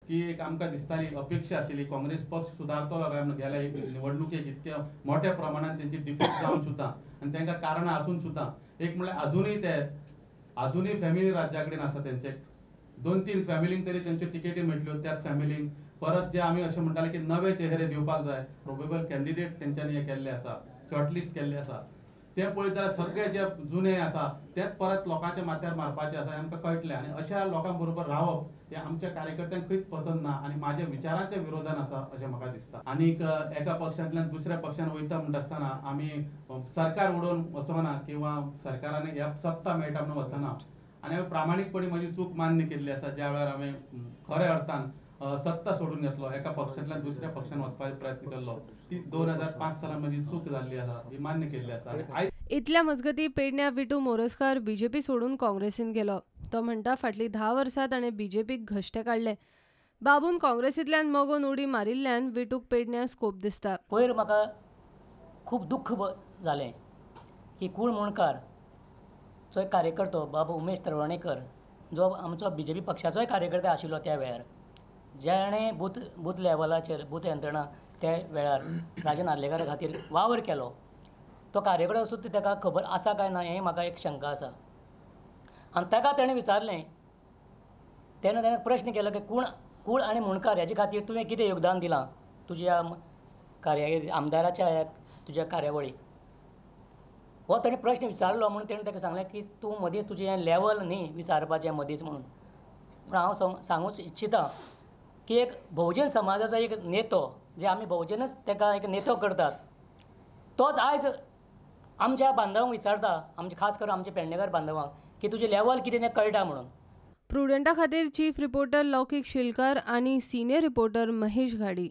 की एक आमकां दिसताली, अपेक्षा आशिल्ली काँग्रेस पक्ष सुदारतलो काय म्हणून. गेल्या निवडणुकेक इतक्या मोठ्या प्रमाणान तेंची डिफीट जावन सुद्दां आनी तांकां कारणां आसून सुद्दां एक म्हणल्यार अजुनूय ते अजुनूय फॅमिली राज्या कडेन आसा. तेंचे 2-3 फॅमिलींक तरी तेंच्यो तिकेटी मेळटल्यो. त्याच फॅमिलींक परत जे आमी अशें म्हणटाले की नवे चेहरे दिवपाक जाय, प्रोबेबल कॅन्डिडेट तेंच्यांनी हे केल्ले आसा, शॉर्टलिस्ट केल्ले आसा. ते पळयत जाल्यार सगळे जे जुने आसा तेच परत लोकांच्या माथ्यार मारपाचे आसा हें आमकां कळटलें. आनी अशा लोकां बरोबर रावप हें आमच्या कार्यकर्त्यांक खंयच पसंत ना आनी म्हाज्या विचारांच्या विरोधान आसा अशें म्हाका दिसता. आनीक एका पक्षांतल्यान दुसऱ्या पक्षान वयता म्हणटा आसतना आमी सरकार उडोवन वचना किंवा सरकारान ह्या सत्ता मेळटा म्हणून वचना. आनी हांवें प्रामाणीकपणी म्हजी चूक मान्य केल्ली आसा. ज्या वेळार हांवें खऱ्या अर्थान सत्ता सोडून घेतलो, एका पक्षांतल्यान दुसऱ्या पक्षान वचपाचो प्रयत्न केल्लो, ती 2005 सालान म्हजी चूक जाल्ली आसा ही मान्य केल्ली आसा. इतल्या मजगती पेडण्या विटू मोरजकार बीजेपी सोडून काँग्रेसीन गेलो. तो म्हणटा फाटलीं 10 वर्सां ताणें बीजेपीक घश्टे काडले. बाबून काँग्रेसींतल्यान मगोन उडी मारिल्ल्यान विटूक पेडण्या स्कोप दिसता. पयर म्हाका खूब दुख्ख जालें की कूळ मुणकार जो एक कार्यकर्तो बाबू उमेश तळवणेकर जो आमचो बीजेपी पक्षाचोय कार्यकर्तो आशिल्लो त्या वेळार, ज्याणे बूथ लेवलाचेर बूथ यंत्रणा त्या वेळार राजन आर्लेकारा खातीर वावर केलो, तो कार्यकर्तो सुद्दां ताका खबर आसा काय ना हें म्हाका एक शंका आसा. आनी ताका तेणें विचारलें, तेन्ना तेणें प्रश्न केलो की कूळ आनी मुणकार हेजे खातीर तुवें कितें योगदान दिलां तुज्या कार्य आमदाराच्या ह्या तुज्या कार्यावळीक. हो तेणें प्रश्न विचारलो म्हणून तेणें ताका सांगलें की तूं मदींच तुजें हें लेवल न्ही विचारपाचें मदींच म्हणून. पूण हांव सांगूंक इच्छिता की एक भोवजन समाजाचो एक नेतो, जे आमी भोवजनच ताका एक नेतो करतात, तोच आयज आमच्या बांधवांक विचारता, आमचे खास करून आमच्या पेडणेकार बांधवांक की तुजें लेवल कितें तें कळटा म्हणून. प्रुडंटा खातीर चीफ रिपोर्टर लौकीक शिलकर आनी सिनियर रिपोर्टर महेश घाडी.